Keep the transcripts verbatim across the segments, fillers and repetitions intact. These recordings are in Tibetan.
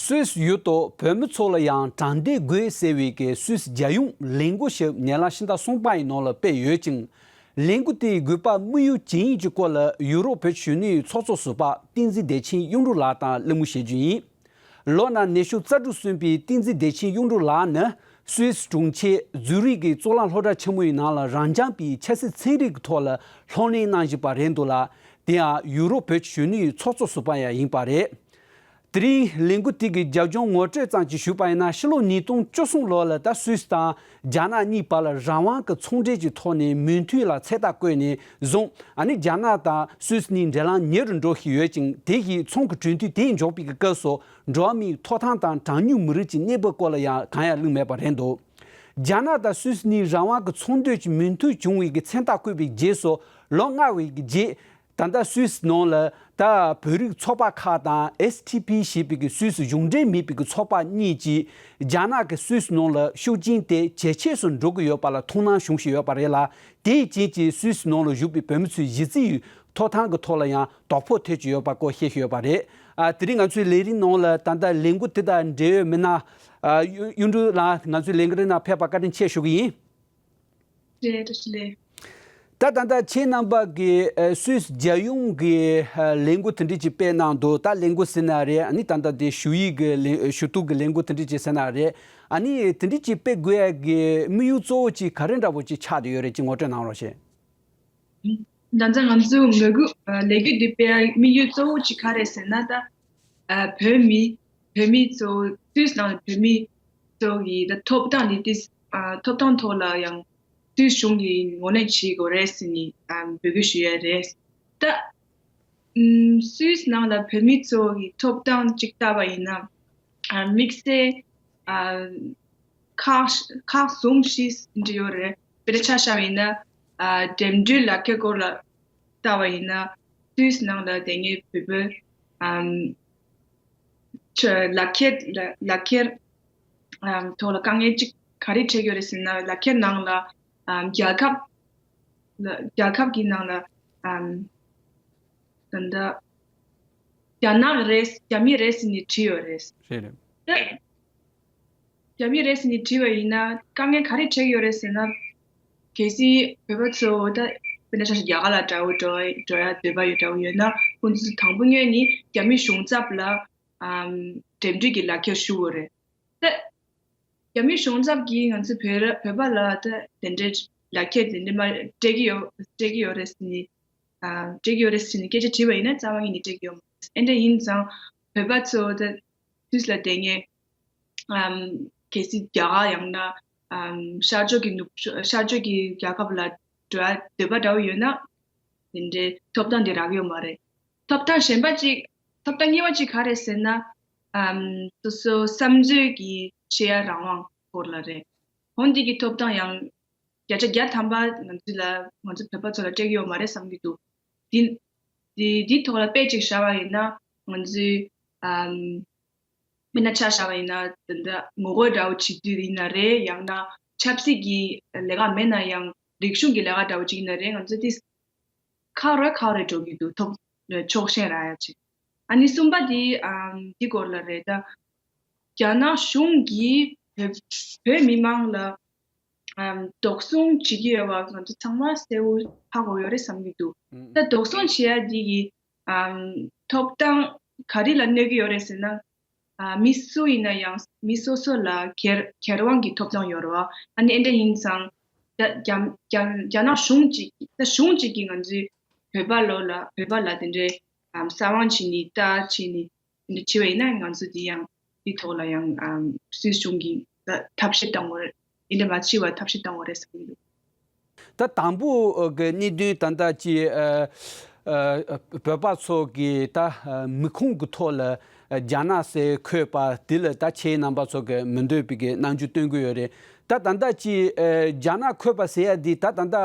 སུད་སི་ཡུལ་དུ་བོད་མི་ཚོ་ལ་ཡང་དྲང་བདེན་དགོས་ཟེར་བའི་གི་སུད་སི་རྒྱལ་ཡོངས་ལས་འགུལ་ཞིག་ཉེ་ལམ་ཕྱི་ཟླ་གསུམ་པ་ཡི་ནང་ལ་སྤེལ་ཡོད་ཅིང་། ལས་འགུལ་དེའི་དགོས་པ་དམིགས་ཡུལ་ཇི་ཡིན་གྱི་སྐོར་ལ་ཡུ་རོབ་བོད་གཞོན་ནུའི་ཚོགས་གཙོ་ཟུར་པ་བསྟན་འཛིན་བདེ་ཆེན་གཡུང་དྲུང་ལགས་དང་གླེང་མོལ་བྱེད་རྒྱུ་ཡིན། ལོ་ན་ཉི་ཤུ་རྩ་དྲུག་སོན་པའི་བསྟན་འཛིན་བདེ་ཆེན་གཡུང་དྲུང་ལགས་ནི་སུད་སི་གྲོང་ཁྱེར་ཛུ་རིག་གི་གཙུག་ལག་སློབ་གྲྭ་ཆེན་མོའི་ནང་ལ་རང་རྐྱང་པའི་ཆབ་སྲིད་ཚན་རིག་གི་ཐོག་ལ་སློབ་གཉེར་གནང་བཞིན་པ་རེད་འདུག་ལ། དེ་ཡང་ཡུ་རོབ་བོད་གཞོན་ནུའི་ཚོགས་གཙོ་ཟུར་པ་ཡང་ཡིན་པ་རེད། དེ་རིང་ལས་འགུལ་དེ་གི་རྒྱབ་ལྗོངས་ངོ་སྤྲོད་ཙམ་ཅིག་ཞུས་པ་ཡིན་ན། ཕྱི་ལོ་ཉིས་སྟོང་བཅུ་གསུམ་ལོ་ལ་ད་སུད་སི་དང་རྒྱ་ནག་གཉིས་བར་ལ་རང་དབང་གི་ཚོང་འབྲེལ་གྱི་ཐོག་ནས་མོས་མཐུན་ལ་ཚོད་ལྟ་བཀོད་ནས་བཟུང་། ཨ་ནི་རྒྱ་ནག་དང་སུད་སི་གཉིས་འབྲེལ་ལམ་ཉེ་རུ་འགྲོ་བཞིན་ཡོད་ཅིང་། དེ་བཞིན་ཚོང་གི་གྲོས་མཐུན་དེ་འཇོག་པའི་སྐབས་སུ་འགྲོ་བ་མིའི་ཐོབ་ཐང་དང་གྲངས་ཉུང་མི་རིགས་ཀྱི་གནས་བབ་སྐོར་ལ་ཡང་གང་ཡང་གླེང་མེད་པ་རེད་འདུག་རྒྱ་ནག་དང་སུད་སི་གཉིས་རང་དབང་གི་ཚོང་དོན་གྱི་མོས་མཐུན་བྱུང་བའི་གི་མཚན་རྟགས་བཀོད་པའི་རྗེས་སུ་ལོ་ལྔ་བའི་གི་རྗེས། ད་ལྟ་སུད་སི་ནང་ལ་ད་བོད་རིགས་ཚོགས་པ་ཁག་དང་ཨེས་ཐི་པི་ཞེས་པའི་གི་སུད་སི་གཞུང་འབྲེལ་མིན་པའི་གི་ཚོགས་པ་གཉིས་ཀྱིས་རྒྱ་ནག་གི་སུད་སི་ནང་ལ་ཤུགས་རྐྱེན་དེ་ཇེ་ཆེ་སུ་འགྲོ་གི་ཡོད་པ་ལ་ཐུགས་སྣང་ཡོང་བཞིན་ཡོད་པ་རེད་ལ། དེའི་རྐྱེན་གྱིས་སུད་སི་ནང་ལ་བཞུགས་པའི་བོད་མི་ཚོའི་གཞི་རྩའི་ཐོབ་ཐང་གི་ཐོག་ལ་ཡང་དོ་ཕོག་ཐེབས་ཀྱི་ཡོད་པ་སྐོར་བཤད་བཞིན་ཡོད་པ་རེད། ཨ། དེ་རིང་ང་ཚོའི་ལས་རིམ་ནང་ལ་ད་ལྟ་ལས་འགུལ་དེ་དང་འབྲེལ་ཡོད་མི་སྣ། ཨ། གཡུ་གཡུང་དྲུང་ལགས་ང་ཚོའི་ལས་འགུལ་ནང་ཕེབས་པར་བཀའ་དྲིན་ཆེ་ཞུ་གི་ཡིན། རེད། བཀྲ་ཤིས་བདེ་ལེགས། ད་ད་ལྟ་ཁྱེད་རྣམ་པ་གིས་ཨ་སུད་སི་རྒྱལ་ཡོངས་ཀྱི་ཨ་ལས་འགུལ་དེ་འདྲ་ཅིག་སྤེལ་གནང་འདུག་ད་ལས་འགུལ་ཟེར་ན་རེད། ཨ་ནི་ད་ལྟ་དེ་ཞུ་ཡིག་གི་ལས་ཞུ་གཏུག་གི་ལས་འགུལ་དེ་འདྲ་ཅིག་ཟེར་ན་རེད། ཨ་ནི་དེ་འདྲ་ཅིག་སྤེལ་དགོས་ཡ་གི་དམིགས་ཡུལ་གཙོ་བོ་ཅིག་ག་རེ་འདྲ་པོ་ཅིག་ཆགས་བསྡད་ཡོད་རེད། ཅིག་ངོ་སྤྲོད་གནང་རོགས་བྱེད། ད་ལྟ་ང་ཚོའི་ལས་འགུལ་ཨ་ལས་འགུལ་འདི་སྤེལ་ཡ་དམིགས་ཡུལ་གཙོ་བོ་ཅིག་ག་རེ་ཟེར་ན། ད་ཨ་བོད་མི་བོད་མི་ཚོ་སུད་སི་ནང་བོད་མི་ཚོ་གི་ད་ཐོབ་ཐང་འདི་ཏིས་ཨ་ཐོབ་ཐང་ཐོག་ལ་ཡང་སུད་སི་གཞུང་གིས་ངོས་ལེན་བྱེད་དགོས་རེད་ཟེར་ནས་ཨ་འབོད་སྐུལ་ཞུ་ཡ་རེད། ད་ཨམ་སུད་སི་ནང་ལ་བོད་མི་ཚོ་གི་ཐོབ་ཐང་ཅིག་ལྟ་བ་ཡིན་ན་ཨ་དམིགས་བསལ་ཨ་ཁག་ཁག་གསུམ་བཞི་འདྲ་ཡོད་རེད། དཔེར་ན་ཆ་བཞག་པ་ཡིན་ན་ཨ་འགྲིམ་འགྲུལ་ལག་ཁྱེར་སྐོར་ལ་ལྟ་བ་ཡིན་ན། སུད་སི་ནང་ལ་དེ་སྔའི་བོད་པའི་ཨམ་ཆ་ལག་ཁྱེར་ལ་ལག་ཁྱེར་ཨམ་ཐོག་ལ་དཀའ་ངལ་གཅིག་ག་རེ་འཕྲད་ཀྱི་ཡོད་རེད་ཟེར་ན། ལག་ཁྱེར་ནང་ལ་ཨམ་རྒྱལ་ཁབ་ལ་རྒྱལ་ཁབ་ཀྱི་ནང་ལ་ཨམ་ད་ལྟ་རྒྱ་ནག་རེད། རྒྱ་མི་རེད་ཟེར་ནས་བྲིས་ཡོད་རེད། རེད་རེད། ད་རྒྱ་མི་རེད་ཟེར་ནས་བྲིས་པ་ཡིན་ན་དཀའ་ངལ་ག་རེ་འཕྲད་ཀྱི་ཡོད་རེད་ཟེར་ན། གལ་སྲིད་བོད་པ་ཚོ་ད་དཔེར་ན་ཆ་བཞག་རྒྱ་གར་ལ་འདྲ་བོ་འགྲོ་འགྲོ་ཡ་འདོད་པ་ཡོད་འདྲ་བོ་ཡོད་ན། ཁོང་ཚོ་དང་པོ་ཉིད་ནས་རྒྱ་མི་གཞུང་ཚབ་ལ་ཨམ་འགྲིམ་འགྲུལ་གྱི་ལག་ཁྱེར་ཞུ་དགོས་རེད། ད་རྒྱ་མི་གཞུང་ཚབ་ཀྱིས་ང་ཚོ་བོད་ར་བོད་པ་ལ་ད་དེ་འདྲའི་ལག་ཁྱེར་དེ་འདྲ་མ་སྤྲད་ཀྱི་ཡོད་སྤྲད་ཀྱི་ཡོད་རེད་ཟེར་ནས་ཨ་སྤྲད་ཀྱི་ཡོད་རེད་ཟེར་ནས་སྐད་ཆ་དྲིས་པ་ཡིན་ན་རྩ་བ་ཉིད་ནས་སྤྲད་ཀྱི་ཡོད་མ་རེད། ཨེ་འདྲ་ཡིན་ཙང་བོད་པ་ཚོ་ད་སུད་སི་ལ་བསྡད་མཁན་ཨམ་གལ་སྲིད་རྒྱ་གར་ཡང་ན་ཨམ་ཤར་ཕྱོགས་ཀྱི་ནུབ་ཕྱོགས་ཤར་ཕྱོགས་ཀྱི་རྒྱལ་ཁབ་ལ་འགྲོ་ཡ་འདོད་པ་འདྲ་བོ་ཡོད་ན་དེ་འདྲའི་ཐོབ་ཐང་དེ་རག་ཡོད་མ་རེད། ཐོབ་ཐང་གཞན་པ་ཅིག་ཐོབ་ཐང་གཉིས་པ་ཅིག་ག་རེ་ཟེར་ན། ཨམ་སོ་སོ་བསམ་ཚུལ་གྱི་བཤད་ཡ་རང་དབང་སྐོར་ལ་རེད། འོན་ཏེ་གི་ཐོབ་ཐང་ཡང་བརྒྱ་ཆ་བརྒྱ་ཐམ་པ་ང་ཚོ་ལ་ང་ཚོ་བོད་པ་ཚོ་ལ་སྤྲད་ཀྱི་ཡོད་མ་རེད་བསམ་གྱི་འདུག་འདི་འདི་འདི་ཐོག་ལ་དཔེ་ཅིག་བཞག་པ་ཡིན་ན་ང་ཚོའི་ཨམ་དཔེར་ན་ཆ་བཞག་པ་ཡིན་ན་ད་ལྟ་ངོ་རྒོལ་འདྲ་བོ་བྱེད་དུས་ཡིན་ན་རེད། ཡང་ན་ཆབ་སྲིད་ཀྱི་ལས་ཀ་མེད་ན་ཡང་རིག་གཞུང་གི་ལས་ཀ་འདྲ་བོ་ཅིག་ཡིན་ན་རེད། ང་ཚོ་དེ་ཁག་རེ་ཁག་རེ་འགྲོ་གི་འདུག་ཐོབ་ཕྱོགས་ཞེན་རག་ཡ་ཅིག་ཨ་ནི་གསུམ་པ་དེ་ཨམ་དེ་སྐོར་ལ་རེད། ད་རྒྱ་ནག་གཞུང་གིས་བོད་བོད་མི་མང་ལ་ཨམ་དོགས་ཟོན་བྱེད་ཀྱི་ཡོད་པ་ང་ཚོ་ཚང་མ་གསལ་བོ་ཧ་གོ་ཡོད་རེད་བསམ་གྱི་འདུག་ད་དོགས་ཟོན་བྱེད་ཡ་དེ་གི་ཨམ་ཐོབ་ཐང་ག་རེ་ལ་གནོད་ཀྱི་ཡོད་རེད་ཟེར་ན། ཨ་མི་སུ་ཡིན་ན་ཡང་མི་སོ་སོ་ལ་སྒེར་སྒེར་དབང་གི་ཐོབ་ཐང་ཡོད་རེད་བ། ཨ་ནི་ཨེ་འདྲ་ཡིན་ཙང་ད་རྒྱ་རྒྱ་རྒྱ་ནག་གཞུང་གཅིག་ད་གཞུང་གཅིག་གིས་ང་ཚོའི་བོད་པ་ལོ་ལ་བོད་པ་ལ་དེ་འདྲའི་ཨམ་གསང་བ་བྱས་ནས་ལྟ་བྱས་ནས་དེ་འདྲ་བྱས་པ་ཡིན་ན་ང་ཚོ་དེ་ཡང་དེ་ཐོག་ལ་ཡང་ཨམ་སུད་སི་གཞུང་གིས་ད་ཐབས་ཤེས་གཏང་དགོས་རེད། ཨེ་འདྲ་མ་བྱས་པ་ཐབས་ཤེས་གཏང་དགོས་རེད་བསམ་གྱི་འདུག་ད་དང་པོ་གི་གནད་དོན་ད་ལྟ་ཅི་ཨ་ཨ་བོད་པ་ཚོ་གི་ད་ཨ་མི་ཁུངས་ཀྱི་ཐོག་ལ་ཨ་རྒྱ་ནག་ཟེར་འཁོད་པ་དེ་ལ་ད་ཁྱེད་རྣམ་པ་ཚོ་གི་མི་འདོད་པའི་གི་རྣམ་འགྱུར་སྟོན་གྱི་ཡོད་རེད། ད་ད་ལྟ་ཅི་ཨ་རྒྱ་ནག་འཁོད་པ་ཟེར་ཡ་འདི་ད་ད་ལྟ་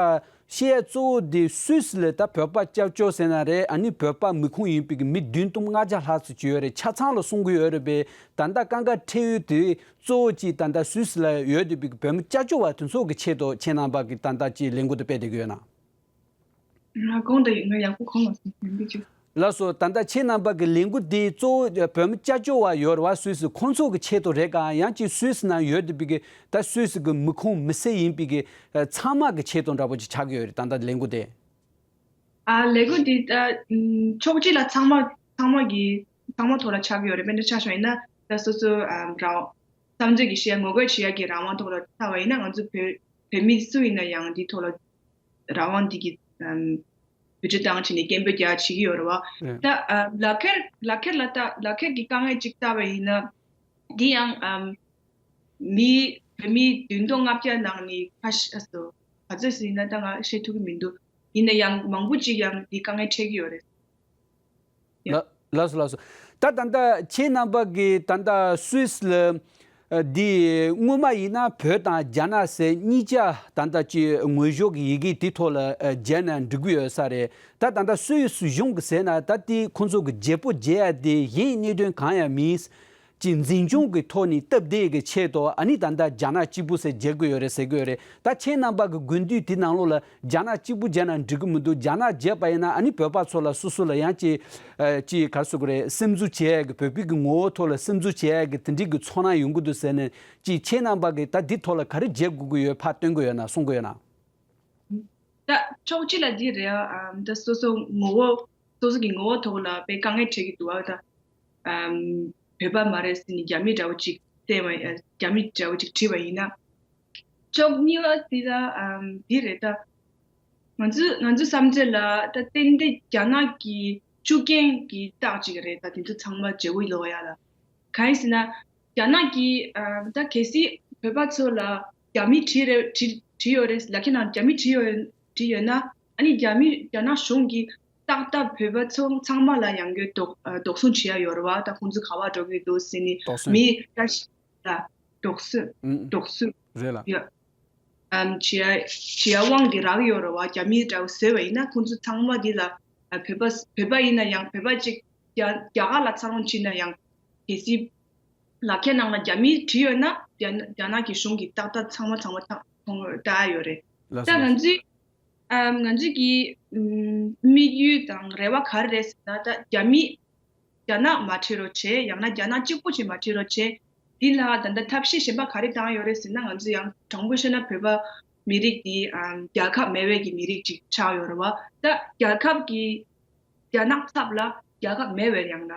བཤད་ཡ་གཙོ་བོ་འདི་སུད་སི་ལ་ད་བོད་པ་སྐྱབས་བཅོལ་ཟེར་ན་རེད། ཨ་ནི་བོད་པ་མི་ཁུངས་ཡིན་པའི་གི་མི་བདུན་སྟོང་ལྔ་བརྒྱ་ལྷག་ཙམ་ཅིག་ཡོད་རེད། ཆ་ཚང་ལ་གསུང་གི་ཡོད་རེད་པས། ད་ལྟ་དཀའ་ངལ་འཕྲད་ཡུལ་དེ་གཙོ་བོ་གཅིག་ད་ལྟ་སུད་སི་ལ་ཡོད་བསྡད་པའི་བོད་མི་སྐྱབས་བཅོལ་བ་དེ་ཚོ་གི་ཆེད་དུ་ཁྱེད་རྣམ་པ་གི་ད་ལྟ་ཅིག་ལས་འགུལ་དེ་སྤེལ་བསྡད་ཀྱི་ཡོད་ན། ང་དགོངས་དག་ཡོད། ང་ཡག་པོ་གོ་མ་སོང་། ཡང་འདི་ཅིག་ལགས་སོ། ད་ལྟ་ཁྱེད་རྣམ་པ་གི་ལས་འགུལ་འདི་གཙོ་བོ་བོད་མི་སྐྱབས་བཅོལ་བ་ཡོད་རེད་བ། སུད་སི་ཁོང་ཚོ་གི་ཆེད་དུ་རེད་ག་ཡང་ཅིག་སུད་སི་ནང་ཡོད་བསྡད་པའི་གི་ད་སུད་སི་གི་མི་ཁོངས་མི་སེར་ཡིན་པའི་གི་ཚང་མ་གི་ཆེད་དུ་འདྲ་པོ་ཅིག་ཆགས་ཀྱི་ཡོད་རེད། ད་ལྟ་ལས་འགུལ་དེ། ཨ་ལས་འགུལ་འདི་ད་ཕྱོགས་གཅིག་ལ་ཚང་མ་ཚང་མ་གི་ཚང་མ་ཐོག་ལ་ཆགས་ཀྱི་ཡོད་རེད། དཔེར་ན་ཆ་བཞག་ཡིན་ན་ད་སོ་སོ་རང་བསམ་ཚུལ་གྱི་བཤད་ངོ་རྒོལ་བྱེད་ཡག་གི་རང་དབང་ཐོག་ལ་ཆགས་པ་ཡིན་ན་ང་ཚོ་བོད་བོད་མི་སུ་ཡིན་ན་ཡང་འདི་ཐོག་ལ་རང་དབང་འདི་གི་ཨམ་བེད་སྤྱོད་བཏང་བྱས་ནས་སྐད་འབོད་རྒྱག་བྱེད་ཀྱི་ཡོད་རེད་བ། རེད། ད་ཨམ་ལག་ཁྱེར་ལག་ཁྱེར་ལ་ལྟ་ལག་ཁྱེར་གྱི་དཀའ་ངལ་ཅིག་ལྟ་བ་ཡིན་ན་འདི་ཡང་ཨམ་མི་བོད་མི་བདུན་སྟོང་ལྔ་བརྒྱ་ནང་ནས་ཁ་ཤས་སོ་ག་ཚོད་ཟིན་ན་ད་ང་བཤད་ཐུབ་ཀྱི་མི་འདུག་ཡིན་ན་ཡང་མང་པོ་ཅིག་ཡང་འདི་དཀའ་ངལ་འཕྲད་ཀྱི་ཡོད་རེད། ལ་ལགས་སོ་ལགས་སོ། ད་ད་ལྟ་ཁྱེད་རྣམ་པ་གིས་ད་ལྟ་སུད་སི་ལ་ཨ་འདི་སྔོན་མ་ཡིན་ན་བོད་དང་རྒྱ་ནག་ཟེར་གཉིས་ཆ་ད་ལྟ་ཀྱི་ངོས་ཕྱོགས་ཀྱི་ཡི་གེ་དེ་ཐོག་ལ་ཨ་མཇལ་ན་འགྲིག་གི་ཡོད་ས་རེད། ད་ད་ལྟ་སུད་སི་གཞུང་གིས་ཟེར་ན་ད་དེ་ཁོང་ཚོ་གི་བརྗེ་པོ་བརྗེ་ཡ་དེ་གཞན་གནད་དོན་གང་ཡང་མིན། ཀྱི་འཛིན་སྐྱོང་གི་ཐོག་ནས་སྟབས་བདེ་གི་ཆེད་དུ་ཨ་ནི་ད་ལྟ་རྒྱ་ནག་གཅིག་པུ་ཟེར་བརྗེ་དགོས་ཡོད་རེད་ཟེར་གི་ཡོད་རེད། ད་ཁྱེད་རྣམ་པ་གི་དགོས་འདུན་དེ་ནང་ལོགས་ལ་རྒྱ་ནག་གཅིག་པུ་བརྗེ་ན་འགྲིག་གི་མི་འདུག་རྒྱ་ནག་བརྗེ་བ་ཡིན་ན་ཨ་ནི་བོད་པ་ཚོ་ལ་སོ་སོ་ལ་ཡང་ཅིག་ཨ་ཅིག་ག་རེ་ཟེར་དགོས་རེད། སིམ་འཛུལ་བྱེད་ཡ་གི་བོད་པའི་གི་ངོ་བོ་ཐོག་ལ་སིམ་འཛུལ་བྱེད་ཡ་གི་དེ་འདྲའི་གི་ཚོར་སྣང་ཡོང་གི་འདུག་ཟེར་ནས་ཅིག་ཁྱེད་རྣམ་པ་གི་ད་འདི་ཐོག་ལ་ག་རེ་བརྗེ་དགོས་ཀྱི་ཡོད་ཕར་སྟོན་གི་ཡོད་ན་གསུང་གི་ཡོད་ན། ད་ཕྱོགས་གཅིག་ལ་འདི་རེད་ཨ། ད་སོ་སོ་ངོ་བོ་སོ་སོ་གི་ངོ་བོ་ཐོག་ལ་དཔེ་དཀའ་ངལ་འཕྲད་ཀྱི་འདུག་ཨ། ད་ཨམ་བོད་པ་མ་རེད་ཟེར་ནས་རྒྱ་མི་འདྲ་བོ་ཅིག་བསྟན་པ་ཨ། རྒྱ་མི་འདྲ་བོ་ཅིག་བྲིས་པ་ཡིན་ན། ཕྱོགས་གཉིས་པ་འདི་ལ་ཨམ་འདི་རེད་ད། ང་ཚོ་ང་ཚོ་བསམ་ཚུལ་ལ་ད་ཏན་ཏན་རྒྱ་ནག་གི་ཤུགས་རྐྱེན་གྱི་རྟགས་ཅིག་རེད། ད་དེ་ཚོ་ཚང་མ་བརྗེ་པོ་ལོག་ཡ་ལ། གང་ཡིན་ཟེར་ན། རྒྱ་ནག་གིས་ཨ་ད་གལ་སྲིད་བོད་པ་ཚོ་ལ་རྒྱ་མིས་བྲིས་རེད་བྲིས་བྲིས་ཡོད་རེད། ལག་ཁྱེར་ནང་རྒྱ་མིས་བྲིས་ཡོད་བྲིས་ཡོད་ན་ཨ་ནི་རྒྱ་མི་རྒྱ་ནག་གཞུང་གིས་ཏག་ཏག་བོད་པ་ཚོ་ཚང་མ་ལ་ཡང་སྒོས་དོགས་ཨ་དོགས་ཟོན་བྱེད་ཡ་ཡོད་རེད་བ། ད་ཁོང་ཚོ་ག་པར་འགྲོ་གི་འདུག་ཟེར་ནས་དོགས་ཟོན། མི་ད་ལ་དོགས་ཟོན་ཨུ་དོགས་ཟོན་རེད་ལ། ཡོད། ཨམ་བྱེད་ཡ་བྱེད་ཡ་དབང་དེ་རག་ཡོད་རེད་བ། རྒྱ་མིས་འདྲ་བོ་བཟོས་པ་ཡིན་ན་ཁོང་ཚོ་ཚང་མ་འདི་ལ་ཨ་བོད་པ་བོད་པ་ཡིན་ན་ཡང་བོད་པ་གཅིག་རྒྱ་རྒྱ་གར་ལ་འཚར་ལོངས་ཕྱིན་ན་ཡང་གལ་སྲིད་ལག་ཁྱེར་ནང་ལ་རྒྱ་མིས་བྲིས་ཡོད་ན་རྒྱ་རྒྱ་ནག་གི་གཞུང་གིས་ཏག་ཏག་ཚང་མ་ཚང་མ་ཐག་མཐོང་ལྟ་ཡ་ཡོད་རེད། ལགས་ད་སོ་ང་ལགས་སོ། ཚོའི་ཨམ་ང་ཚོའི་གི་ཨམ་དམིགས་ཡུལ་དང་རེ་བ་ག་རེ་རེད་ཟེར་ན་ད་རྒྱ་མི་རྒྱ་ནག་མ་ཁྲིད་རོགས་བྱེད། ཡང་ན་རྒྱ་ནག་གཅིག་པུ་ཅིག་མ་ཁྲིད་རོགས་བྱེད། འདི་ལ་ད་ལྟ་ཐབས་ཤེས་གཞན་པ་ག་རེ་བཏང་ཡོད་རེད་ཟེར་ན། ང་ཚོ་ཡང་དྲང་པོ་བཤད་ན་བོད་པ་མི་རིགས་འདི་ཨམ་རྒྱལ་ཁབ་མེད་པའི་གི་མི་རིགས་ཅིག་ཆགས་ཡོད་རེད་བ། ད་རྒྱལ་ཁབ་ཀྱི་རྒྱ་ནག་ཚབ་ལ་རྒྱལ་ཁབ་མེད་པའི་ཡང་ན་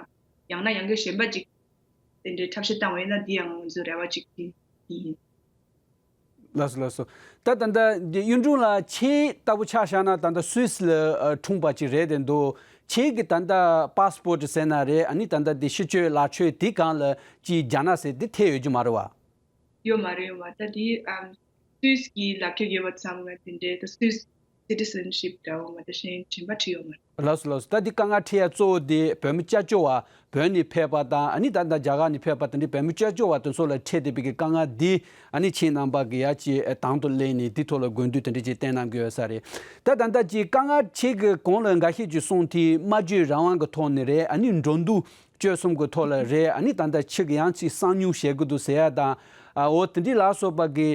ཡང་ན་ཡང་སྒོས་གཞན་པ་ཅིག་དེ་འདྲའི་ཐབས་ཤེས་བཏང་བ་ཡིན་ན་འདི་ཡང་ང་ཚོའི་རེ་བ་ཅིག་དེ་ཡིན། ལགས་སོ་ལགས་སོ། ད་ད་ལྟ་གཡུང་དྲུང་ལགས་ཁྱེད་ལྟ་བུ་ཆ་བཞག་ན་ད་ལྟ་སུད་སི་ལ་ཨ་འཁྲུངས་པ་ཅིག་རེད་དེ་འདུག་ཁྱེད་ཀྱི་ད་ལྟ་པཱ་སི་པོར་ཊི་ཟེར་ན་རེད། ཨ་ནི་ད་ལྟ་དེ་གཞིས་སྤྱོད་ལག་ཁྱེར་དེ་སྒང་ལ་ཅིག་རྒྱ་ནག་ཟེར་དེ་ཐེ་ཡོད་ཀྱི་མ་རེད་བ། ཡོད་མ་རེད་ཡོད་མ་རེད། ད་དེ་ཨམ་སུད་སི་གི་ལག་ཁྱེར་ཡོད་པ་ཙམ་ལ་དེ་འདྲའི་ད་སུད་སི་སི་ཊི་ཟན་ཤིབ་འདྲ་བོ་མ་གཏོགས་གཞན་གཞན་པ་བྲིས་ཡོད་མ་རེད། ལགས་སོ་ལགས་སོ། ད་འདི་དཀའ་ངལ་འཕྲད་ཡ་གཙོ་བོ་དེ་བོད་མི་སྐྱབས་བཅོལ་བ་བོད་ནས་ཕེབས་པ་དང་ཨ་ནི་ད་ལྟ་རྒྱ་གར་ནས་ཕེབས་པ་དེ་འདྲའི་བོད་མི་སྐྱབས་བཅོལ་བ་དེ་ཚོ་ལ་འཕྲད་བསྡད་པའི་གི་དཀའ་ངལ་འདི་ཨ་ནི་ཁྱེད་རྣམ་པ་གི་ཡ་ཅིག་དང་དུ་ལེན་ནས་འདི་ཐོག་ལ་དགོས་འདུན་དེ་འདྲ་ཅིག་བསྟན་གནང་གི་ཡོད་ས་རེད། ད་ད་ལྟ་ཅིག་དཀའ་ངལ་ཁྱེད་ཀྱི་གོང་ལ་འགའ་ཤས་ཅིག་གསུངས་དེ་སྨྲ་བརྗོད་རང་དབང་གི་ཐོག་ནས་རེད། ཨ་ནི་འགྲོ་འདུག་སྤྱོད་གསུམ་གྱི་ཐོག་ལ་རེད། ཨ་ནི་ད་ལྟ་ཁྱེད་ཀྱི་ཡང་ཅིག་གསང་མྱུལ་བྱེད་དགོས་འདུག་ཟེར་ཡ་དང་། ཨ་འོ་དེ་འདྲའི་ལ་སོགས་པ་གི་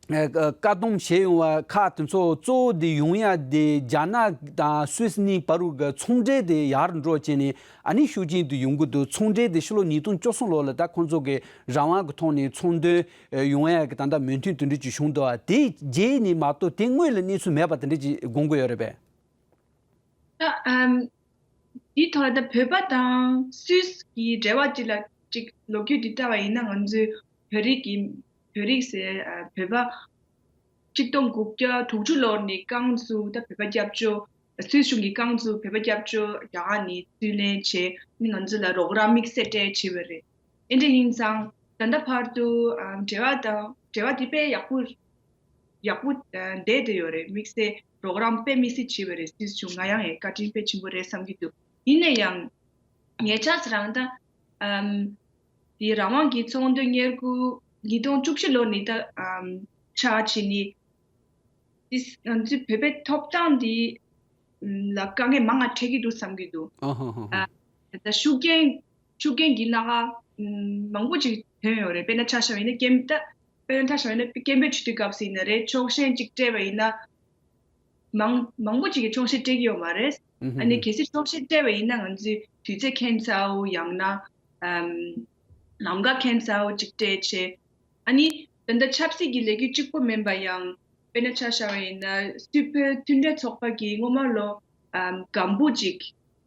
ཨ་བཀག་སྡོམ་བྱས་ཡོང་བ་ཁག་དེ་ཚོ་གཙོ་བོ་དེ་ཡོང་ཡ་དེ་རྒྱ་ནག་དང་སུད་སི་གཉིས་བར་དུ་གི་ཚོང་འབྲེལ་དེ་ཡར་འགྲོ་བྱས་ནས་ཨ་ནི་ཤུགས་རྐྱེན་དེ་ཡོང་གི་འདུག་ཚོང་འབྲེལ་དེ་ཕྱི་ལོ་ཉིས་སྟོང་བཅུ་གསུམ་ལོ་ལ་ད་ཁོང་ཚོ་གི་རང་དབང་གི་ཐོག་ནས་ཚོང་དོན་ཡོང་ཡ་གི་ད་ལྟ་མོས་མཐུན་དེ་འདྲ་ཅིག་བྱུང་འདུག་ཨ་དེ་རྗེས་ནས་མ་གཏོགས་དེ་སྔོན་ལ་གནས་ཚུལ་མེད་པ་དེ་འདྲ་ཅིག་དགོངས་ཀྱི་ཡོད་རེད་པས། ད་ཨམ་དེའི་ཐོག་ལ་ད་བོད་པ་དང་སུད་སི་གི་འབྲེལ་བ་ཅིག་ལ་ཅིག་ལོ་རྒྱུས་འདི་ལྟ་བ་ཡིན་ན་ང་ཚོའི་བོད་རིགས་ཀྱི་བོད་རིགས་ཟེར་ཨ་བོད་པ་ཆིག་སྟོང་དགུ་བརྒྱ་དྲུག་ཅུ་ལོར་ནས་རྐང་བཙུགས། ད་བོད་པ་སྐྱབས་བཅོལ་སུད་སི་གཞུང་གིས་རྐང་བཙུགས་བོད་པ་སྐྱབས་བཅོལ་རྒྱ་གར་ནས་རྩིས་ལེན་བྱས་ནི་ང་ཚོ་ལ་རོགས་རམ་དམིགས་བསལ་སྤྲད་བྱས་པ་རེད། ཨེ་འདྲ་ཡིན་ཙང་ད་ལྟ་བར་དུ་ཨ་འབྲེལ་བ་དང་འབྲེལ་བ་དེ་དཔེ་ཡག་པོ་ཡག་པོ་ཨ་བསྡད་དེ་ཡོད་རེད། དམིགས་བསལ་རོགས་རམ་དཔེ་མི་སྲིད་བྱས་པ་རེད། སུད་སི་གཞུང་ང་ཡང་ཡང་བཀའ་དྲིན་དཔེ་ཆེན་པོ་རེད་བསམ་གྱི་འདུག་ཡིན་ན་ཡང་ཉེ་ཆར་རང་ད་ཨམ་དེ་རང་དབང་གི་ཚོགས་འདུ་ཉེར་དགུ་ཉིས་སྟོང་བཅུ་བཞི་ལོ་ནས་ད་ཨམ་ཆགས་བྱས་ནས་དེ་ང་ཚོའི་བོད་པའི་ཐོབ་ཐང་འདི་ལ་དཀའ་ངལ་མང་ང་འཕྲད་ཀྱི་འདུག་བསམ་གྱི་འདུག་ཨ་ཧ་ཧ་ཧ། ཨ་ད་ཤུགས་རྐྱེན་ཤུགས་རྐྱེན་གྱི་སྣ་ཁ་མང་པོ་ཅིག་ཐོན་ཡོད་རེད། དཔེར་ན་ཆ་བཞག་པ་ཡིན་ན་སྐད་ད་དཔེར་ན་ཆ་བཞག་པ་ཡིན་ན་སྐད་འབོད་བྱེད་དུས་སྐབས་སུ་ཡིན་ན་རེད། ཕྱོགས་ཞེན་ཅིག་སྤྲད་པ་ཡིན་ན། མང་མང་པོ་ཅིག་གིས་ཆོག་ཤེས་སྤྲད་ཀྱི་ཡོད་མ་རེད། ཨ་ནི་གལ་སྲིད་ཆོག་ཤེས་སྤྲད་པ་ཡིན་ན་ང་ཚོས་དུས་ཚོད་ཁྱད་མཚར་བོ་ཡང་ན་ཨམ་ལམ་ཁ་ཁྱད་མཚར་བོ་ཅིག་སྤྲད་བྱས། ཨ་ནི་ད་ལྟ་ཆབ་སྲིད་ཀྱི་ལས་འགུལ་གཅིག་པོ་མིན་པ་ཡང་དཔེར་ན་ཆ་བཞག་པ་ཡིན་ན་སུད་བོད་མཐུན་འབྲེལ་ཚོགས་པ་གིས་སྔོན་མ་ལོ་ཨམ་སྒམ་པོ་ཅིག་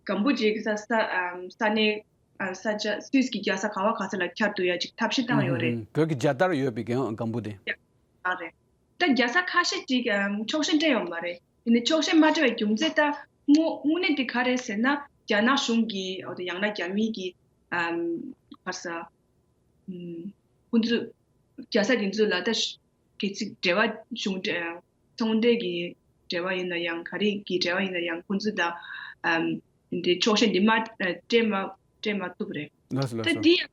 སྒམ་པོ་ཅིག་ས་ས་ཨམ་ས་གནས་ཨ་ས་ཆ་སུད་སི་གི་རྒྱལ་ས་ག་བ་ག་ས་ལ་ཁྱབ་ཐུབ་ཡ་ཅིག་ཐབས་ཤེས་བཏང་ཡོད་རེད། བོད་ཀྱི་རྒྱལ་དར་ཡོད་པའི་གི་སྒམ་པོ་དེ། ཡ་རེད། ད་རྒྱལ་ས་ཁ་ཤས་ཅིག་ཨམ་ཆོག་ཤེས་སྤྲད་ཡོད་མ་རེད། དེ་ནི་ཆོག་ཤེས་མ་སྤྲད་པའི་རྒྱུ་མཚན་ད་དངོས་དངོས་གནས་དེ་ག་རེད་ཟེར་ན་རྒྱ་ནག་གཞུང་གིས་འོ་ད་ཡང་ན་རྒྱ་མི་གིས་ཨམ་ག་རེ་ཟ། ཨམ་ཁོང་ཚོས་རྒྱལ་ས་དེ་ཚོ་ལ་ད་གལ་སྲིད་འབྲེལ་བ་གཞུང་འབྲེལ་ཚོང་འབྲེལ་གྱི་འབྲེལ་བ་ཡིན་ན་ཡང་ག་རེ་གི་འབྲེལ་བ་ཡིན་ན་ཡང་ཁོང་ཚོས་ད་ཨམ་འདི་ཆོག་ཤེས་འདི་མ་སྤྲད་མ་སྤྲད་མ་ཐུབ་རེད། ལགས་སོ་ལགས་ད་སོ། འདི་ཡང་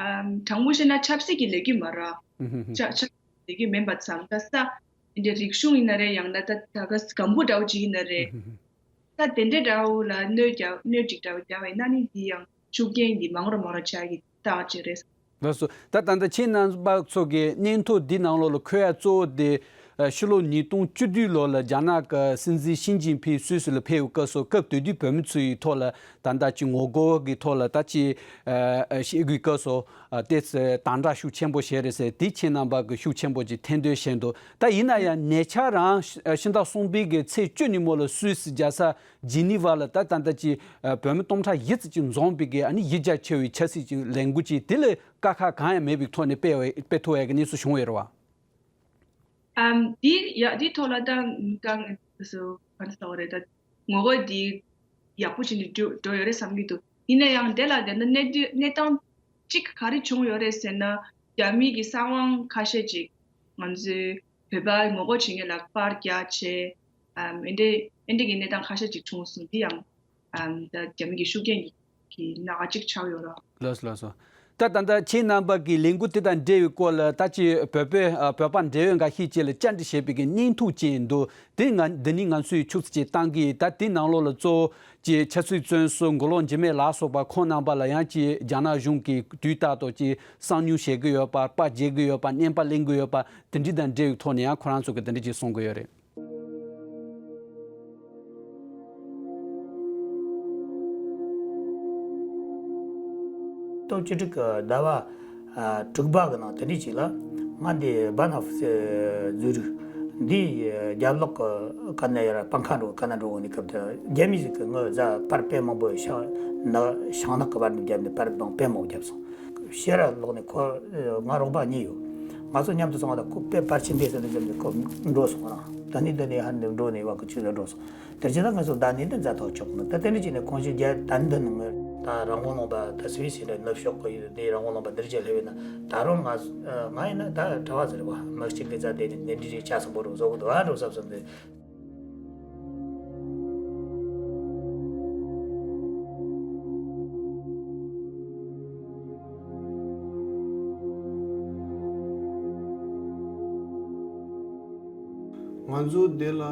ཨམ་དྲང་པོ་བཤད་ན་ཆབ་སྲིད་ཀྱི་ལས་འགུལ་མ་རེད། ཧུམ་ཧུམ་ཧུམ། ཆ་ཆ་ལས་འགུལ་མིན་པ་ཙམ་ད་ས་འདི་རིག་གཞུང་ཡིན་ན་རེད། ཡང་ན་ད་ད་ག་སྒམ་པོ་འདྲ་བོ་ཅིག་ཡིན་ན་རེད། ཧུམ་ཧུམ་ཧུམ། ད་དེ་འདྲའི་འདྲ་བོ་ལ་གནོད་རྒྱག་གནོད་ཅིག་འདྲ་བོ་རྒྱག་པ་ཡིན་ན་ནི་འདི་ཡང་ཤུགས་རྐྱེན་འདི་མང་རུ་མང་རུ་ཆགས་ཀྱི་རྟགས་ཅིག་རེད། ལགས་སོ། ད་ད་ལྟ་ཁྱེད་རྣམ་པ་ཚོ་གི་སྙན་ཐོ་འདི་ནང་ལོགས་ལ་འཁོད་ཡ་གཙོ་བོ་དེ་ཕྱི་ལོ་ཉིས་སྟོང་བཅུ་བདུན་ལོ་ལ་རྒྱ་ནག་གི་སྲིད་འཛིན་ཞི་ཅིན་ཕིང་སུད་སི་ལ་ཕེབས་པའི་སྐབས་སུ་སྐབས་དེ་དུས་བོད་མི་ཚོའི་ཐོག་ལ་ད་ལྟ་ཅིག་ངོ་རྒོལ་གྱི་ཐོག་ལ་ད་ཅིག་བཤད་དགོས་སྐབས་སུ་ཏོག་ཙམ་དམ་དྲག་ཤུགས་ཆེན་པོ་བྱས་རེད་ཟེར་དེ་ཁྱེད་རྣམ་པ་གི་ཤུགས་ཆེན་པོ་ཅིག་ཐེར་འདོན་བྱས་འདུག་ད་ཡིན་ན་ཡང་ཉེ་ཆར་རང་ཕྱི་ཟླ་གསུམ་པའི་གི་ཚེས་བཅུ་ཉིན་མོ་ལ་སུད་སི་རྒྱལ་ས་ཇི་ནི་ཝ་ལ་ད་ད་ལྟ་ཅིག་བོད་མི་སྟོང་ཕྲག་བཞི་ཙམ་ཅིག་འཛོམས་པའི་གི་ཨ་ནི་གཞི་རྒྱ་ཆེ་བའི་ཆབ་སྲིད་ཀྱི་ལས་འགུལ་ཅིག་དེ་ལ་དཀའ་ཁག་གང་ཡང་མེད་པའི་ཐོག་ནས་སྤེལ་བའི་སྤེལ་ཐུབ་པའི་གི་གནས་ཚུལ་བྱུང་ཡོད་རེད་བ། ཨམ་འདི་ཡ་འདི་ཐོག་ལ་ད་གང་སོ་ག་རེ་ཟེར་བ་རེད། ད་ངོ་རྒོལ་འདི་ཡག་པོ་བྱས་ནས་འགྲོ་འགྲོ་ཡོད་རེད་བསམ་གྱི་འདུག་ཡིན་ན་ཡང་དེ་ལ་བསྡད་ན་གནས་དུས་གནས་སྟངས་གཅིག་ག་རེ་བྱུང་ཡོད་རེད་ཟེར་ན་རྒྱ་མི་གི་གསང་བ་ཁ་ཤས་ཅིག་ང་ཚོའི་བོད་པ་ངོ་རྒོལ་བྱེད་མཁན་ལ་པར་རྒྱག་བྱས། ཨམ་ཨེ་འདྲས་ཨེ་འདྲས་ཀྱི་གནས་སྟངས་ཁ་ཤས་ཅིག་བྱུང་སོང་། འདི་ཡང་ཨམ་ད་རྒྱ་མི་གི་ཤུགས་རྐྱེན་གྱི་གི་གནད་འགག་ཅིག་ཆགས་ཡོད་ར། ལགས་སོ་ལགས་སོ། ད་ད་ལྟ་ཁྱེད་རྣམ་པ་གི་ལས་འགུལ་དེ་དང་འབྲེལ་བའི་སྐོར་ལ་ད་ཅི་བོད་པའི་ཨ་བོད་པ་འབྲེལ་ཡོད་འགའ་ཤས་ཅིག་ལ་བཅར་འདྲི་བྱས་པའི་གི་བརྙན་ཐུང་ཅིག་འདུག་དེ་ང་འདི་ནི་ང་ཚོས་ཕྱོགས་ཅིག་བཏང་གི། ད་དེ་ནང་ལོགས་ལ་གཙོ་བོ་ཅིག་ཆབ་སྲིད་བཙོན་ཟུར་མགོ་ལོག་འཇིགས་མེད་ལ་སོགས་པ་ཁོང་རྣམ་པ་ལ་ཡང་ཅིག་རྒྱ་ནག་གཞུང་གིས་དུས་རྟག་ཏུ་ཅིག་གསང་ཉུལ་བྱེད་ཀྱི་ཡོད་པ། པར་བརྗེ་གི་ཡོད་པ། བརྙན་པར་ལེན་གྱི་ཡོད་པ། དེ་འདྲ་དང་འབྲེལ་བའི་ཐོག་ནས་ཡང་ཁོ་རང་ཚོ་གིས་དེ་འདྲ་ཅིག་གསུང་གི་ཡོད་རེད། སྟོབས་བཅུ་དྲུག་གི་ཟླ་བ་ཨ་དྲུག་པ་གི་ནང་དེ་འདྲ་ཅིག་ལ་ང་འདི་སྦ་ན་ཧྥུ་ཟེར་རུ་འདི་རྒྱབ་ལོགས་གི་ཀ་ན་ཡར་པང་ཁ་འགྲོ་ཀ་ན་འགྲོ་འོང་ནི་སྐབས་དེ་རྒྱ་མི་ཟིག་གི་ངོ་ཟ་པར་དཔེ་མང་པོ་ཤག་ནག་ཤིང་ནག་གི་བར་དུ་བརྒྱབ་ནས་པར་དཔེ་མང་པོ་བརྒྱབ་སོང་། ཕྱིར་ར་ལོག་ནས་ཁོ་ང་རོགས་པ་གཉིས་ཡོད། ང་ཚོ་མཉམ་དུ་སོང་བ་དང་ཁོ་དཔེ་པར་ཆེན་པོ་ཟེར་ནས་བརྒྱབ་ནས་ཁོ་འགྲོ་སོང་། ང་རང་ད་ནི་འདི་ནས་ཧ་ནས་འགྲོ་ནས་བ་ཀི་ཆུ་ལ་འགྲོ་སོང་། དེ་རྗེས་ད་ང་ཚོ་ད་ནི་འདི་མཛའ་ཐག་ཆོད་གི་མ་ད་དེ་འདྲ་བྱས་ནས་ཁོང་ཞིག་རྒྱ་ད་འདི་ནི་ངོས་ད་རང་དབང་ལུང་པ་ད་སུད་སི་འདྲ་ནུབ་ཕྱོགས་གི་ཡུལ་དེ་རང་དབང་ལུང་པ་འདིར་རྒྱ་སླེབས་ཡོད་ན་ད་རུང་ང་ང་ཡིན་ན་ད་གྲྭ་བ་ཟེར་བ་མི་གཅིག་གི་རྩ་དེ་ནས་འདི་འདྲ་རེ་ཆ་སོང་པོ་རུ་བཟོ་གི་འདུག་ཨ་འགྲོ་བསམ་བསམ་དེ། ང་ཚོ་འདི་ལ་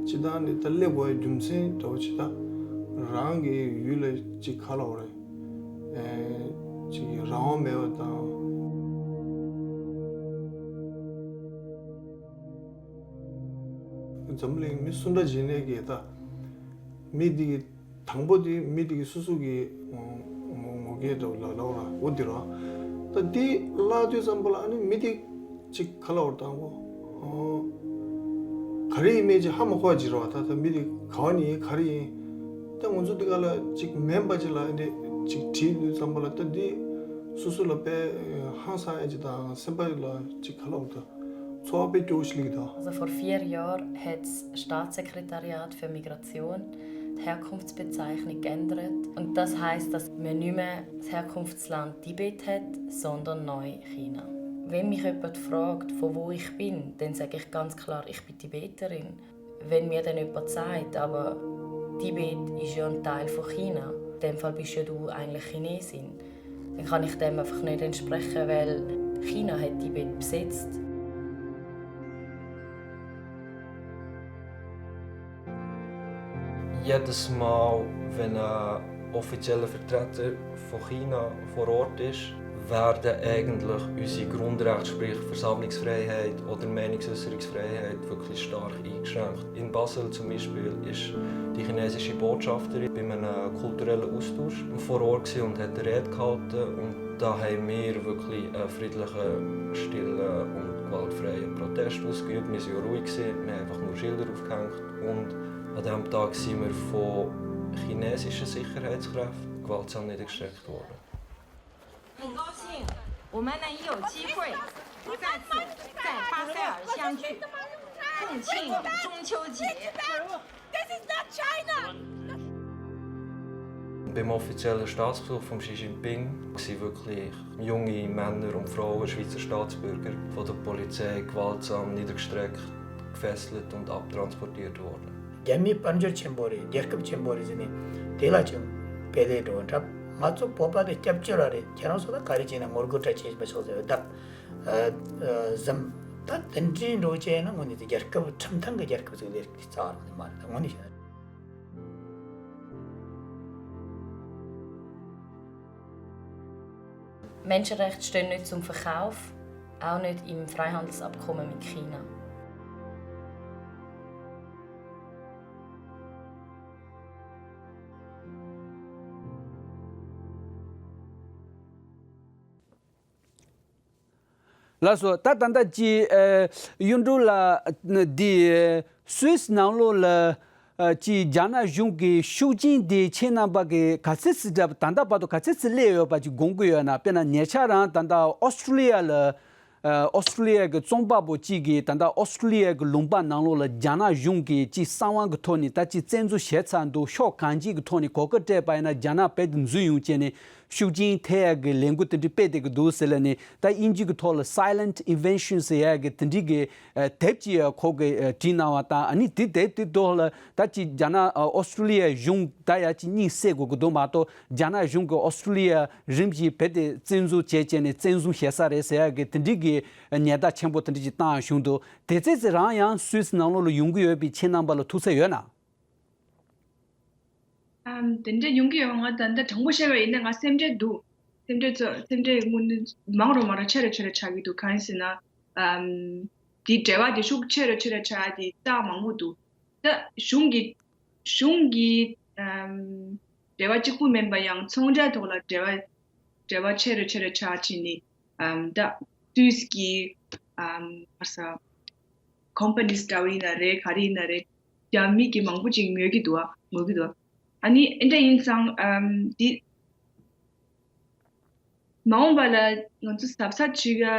སྤྱི་བཏང་ནས་ད་སླེབས་དགོས་པའི་རྒྱུ་མཚན་འདྲ་བོ་ཅིག་ད་རང་གི་ཡུལ་ལ་ཅིག་ག་ལབ་དགོས་རེད། ཨེ་ཅིག་རང་དབང་མེད་པ་དང་། འཛམ་གླིང་མི་སུ་འདྲ་ཞིག་ནས་ཀྱི་ད་མི་འདི་གི་དང་པོ་དེ་མི་དེ་གི་སོ་སོ་གི་ངོ་ངོ་སྐལ་འདྲ་བོ་ལ་ལབ་ར་འོ་དེ་ར། ད་དེ་བརླག་དུས་ཙམ་པ་ལ་ཨ་ནི་མི་དེ་ཅིག་ག་ལབ་ར་དང་པོ་ག་རེ་ཡིན་མིན་ཅིག་ཧ་མ་གོ་བ་ཅིག་རེད་བ། ད་ད་མི་དེ་ག་བ་ནས་ཡིན་ག་རེ་ཡིན། ད་ང་ཚོ་འདི་ག་ལ་ཅིག་མིན་པ་ཅིག་ལ་ཨ་ནི་ཅིག་དྲིས་དུས་ཙམ་པ་ལ་ད་འདི་སོ་སོ་ལ་དཔེ་ཧང་སང་ཡ་ཅིག་དང་སེམས་པ་ལ་ཅིག་ག་ལབ་ར་ད། ཚོར་བ་དཔེ་སྐྱོ་བོ་ཞིག་སླེབས་ཀྱི་འདུག་ད་ཚོ་ཧྥོར་ཧྥིར་ཡོར་ཧེད་སི་ཏཱ་ཏི་སེ་ཁྲེ་ཏཱ་རི་ཨ་ཏི་ཕོར་མི་གྲ་ཚི་ཡོན་ད་ཧེར་ཁུམཕ་སི་པེ་ཙའེ་ཁ་ནི་ཀེན་ཌི་རེད། ཨུན་ད་ས་ཧེས་ད་མེ་ནུ་མེ་ཧེར་ཁུམཕ་སི་ལན་ཏི་བེད་ཧེད་སོན་ད་ནོའི་ཁི་ན། Wenn mich jemand fragt, von wo ich bin, dann sage ich ganz klar, ich bin Tibeterin. Wenn mir dann jemand sagt, aber Tibet ist ja ein Teil von China, in dem Fall bist ja du eigentlich Chinesin, dann kann ich dem einfach nicht entsprechen, weil China hat Tibet besetzt. Jedes Mal, wenn ein offizieller Vertreter von China vor Ort ist, werden eigentlich unsere Grundrechte, sprich Versammlungsfreiheit oder Meinungsäusserungsfreiheit, wirklich stark eingeschränkt. In Basel zum Beispiel ist die chinesische Botschafterin bei einem kulturellen Austausch vor Ort gewesen und hat eine Rede gehalten. Und da haben wir wirklich einen friedlichen, stillen und gewaltfreien Protest ausgeübt. Wir sind ja ruhig gewesen, wir haben einfach nur Schilder aufgehängt. Und an diesem Tag sind wir von chinesischen Sicherheitskräften gewaltsam niedergestreckt worden. 很高兴，我们能有机会再次在巴塞尔相聚，共庆中秋节。This is not China! Beim offiziellen Staatsbesuch von Xi Jinping sind wirklich junge Männer und Frauen, Schweizer Staatsbürger, von der Polizei gewaltsam niedergestreckt, gefesselt und abtransportiert worden. རྒྱ་མིའི་དཔལ་འབྱོར་ཆེན་པོ་རེད། རྒྱལ་ཁབ་ཆེན་པོ་རེད་ཟེར་ནས་དེ་ལ་ཅིག་སྤེལ་ལས་འགྲོ་འདྲ། ང་ཚོ་བོད་པ་དེ་སྐྱབས་བཅོལ་བ་རེད། ཁྱེད་རང་ཚོ་ལ་ག་རེ་བྱས་ན་ངོ་རྒོལ་འདྲ་བྱེད་མི་ཆོག་ཟེར་བའི་བརྡ་ཟིན། ད་དེ་འདྲའི་འགྲོ་བྱས་ན་དངོས་གནས་དེ་རྒྱལ་ཁབ་ཁྲིམས་མཐུན་གྱི་རྒྱལ་ཁབ་ཅིག་ལས་ཀྱི་རྩ་བ་རང་ནས་མ་རེད། ད་དངོས་གནས་བཤད་ན། Menschenrechte stehen nicht zum Verkauf, auch nicht im Freihandelsabkommen mit China. ལགས་སོ། ད་ད་ལྟ་ཅི་ཨ་གཡུ་འབྲུག་ལགས་འདི་སུད་སི་ནང་ལོགས་ལ་ཨ་ཅི་རྒྱ་ནག་གཞུང་གི་ཤུགས་རྐྱེན་དེ་ཁྱེད་རྣམ་པ་གི་ག་ཚད་ཙམ་འདྲ་ད་ལྟ་བར་དུ་ག་ཚད་ཙམ་སླེབས་ཡོད་པ་ཅིག་དགོངས་ཀྱི་ཡོད་ན། དཔེར་ན་ཉེ་ཆར་རང་ད་ལྟ་ཨོ་སི་ཀྲུ་ལི་ཡ་ལ་ཨ་ཨོ་སི་ཀྲུ་ལི་ཡ་གི་རྩོམ་པ་པོ་གཅིག་གིས་ད་ལྟ་ཨོ་སི་ཀྲུ་ལི་ཡ་གི་ལུང་པ་ནང་ལོགས་ལ་རྒྱ་ནག་གཞུང་གིས་ཅིག་གསང་བ་གི་ཐོག་ནས་ད་ཅིག་བཙན་འཛུལ་བྱས་ཚར་འདུག་ཕྱོགས་གང་ཅིའི་གི་ཐོག་ནས་གོ་སྐབས་སྤྲད་པ་ཡིན་ན་རྒྱ་ནག་རྦད་དེ་འཛུལ་ཡོང་བྱས་ནས་ཤུགས་རྐྱེན་ཐེབས་ཡ་གི་ལས་འགུལ་དེ་འདྲ་སྤེལ་བསྡད་ཀྱི་འདུག་ཟེར་ལབ་ནས། ད་དབྱིན་ཇི་གི་ཐོག་ལ་Silent Invasion ཟེར་ཡ་གི་དེ་འདྲའི་གི་ཨ་དེབ་ཅིག་ཡང་ཁོ་གིས་ཨ་བྲིས་གནང་བ་དང་། ཨ་ནི་དེ་དེབ་དེ་ཐོག་ལ་ད་ཅིག་རྒྱ་ནག་ཨ་ཨོ་སི་ཀྲུ་ལི་ཡའི་གཞུང་ད་ཡ་ཅིག་གཉིད་སད་དགོས་ཀྱི་འདུག་མ་གཏོགས། རྒྱ་ནག་གཞུང་གིས་ཨོ་སི་ཀྲུ་ལི་ཡ་རིམ་བཞིན་རྦད་དེ་བཙན་འཛུལ་བྱས་བྱས་ནས་བཙན་བཟུང་བྱེད་ས་རེད་ཟེར་ཡ་གི་དེ་འདྲའི་གི་ཉེན་བརྡ་ཆེན་པོ་དེ་འདྲ་ཅིག་བཏང་བཞིན་འདུག་དེ་ཚོ་ཚོ་རང་ཡང་སུད་སི་ནང་ལོགས་ལ་ཡོང་གི་ཡོད་པའི་ཁྱེད་རྣམ་པ་ལ་ཐུག་ས་ཡོད་ན། ཨམ། དེ་འདྲ་ཡོང་གི་ཡོད། ང་ད་ལྟ་དྲང་པོ་བཤད་པ་ཡིན་ན་ང་སེམས་ཁྲལ་འདུག་སེམས་ཁྲལ་ཚོ་སེམས་ཁྲལ་དངོས་གནས་མང་རུ་མང་རུ་ཆེ་རུ་ཆེ་རུ་ཆགས་ཀྱི་འདུག་གང་ཡིན་ཟེར་ན། ཨམ། དེ་འབྲེལ་བ་དེ་ཤུགས་ཆེ་རུ་ཆེ་རུ་ཆགས་དེ་རྟགས་མང་པོ་འདུག་ད་གཞུང་གི་གཞུང་གི་ཨམ། འབྲེལ་བ་གཅིག་པུ་མིན་པ་ཡང་ཚོང་ར་ཐོག་ལ་འབྲེལ་བ་འབྲེལ་བ་ཆེ་རུ་ཆེ་རུ་ཆགས་ཕྱིན་ནས། ཨམ། ད་སུད་སི་གི་ཨམ། ག་རེ་ཟ། ཀོམ་པ་ནིས་འདྲ་བོ་ཡིན་ན་རེད། ག་རེ་ཡིན་ན་རེད། རྒྱ་མི་གི་མང་པོ་ཅིག་ཉོ་གི་འདུག་ཨ། ཉོ་གི་འདུག་ཨ། ཨ་ནི་ཨེ་འདྲ་ཡིན་ཙང་ཨམ། འདི་མ་འོངས་པ་ལ་ང་ཚོ་གཟབ་གཟབ་བྱེད་ཡ།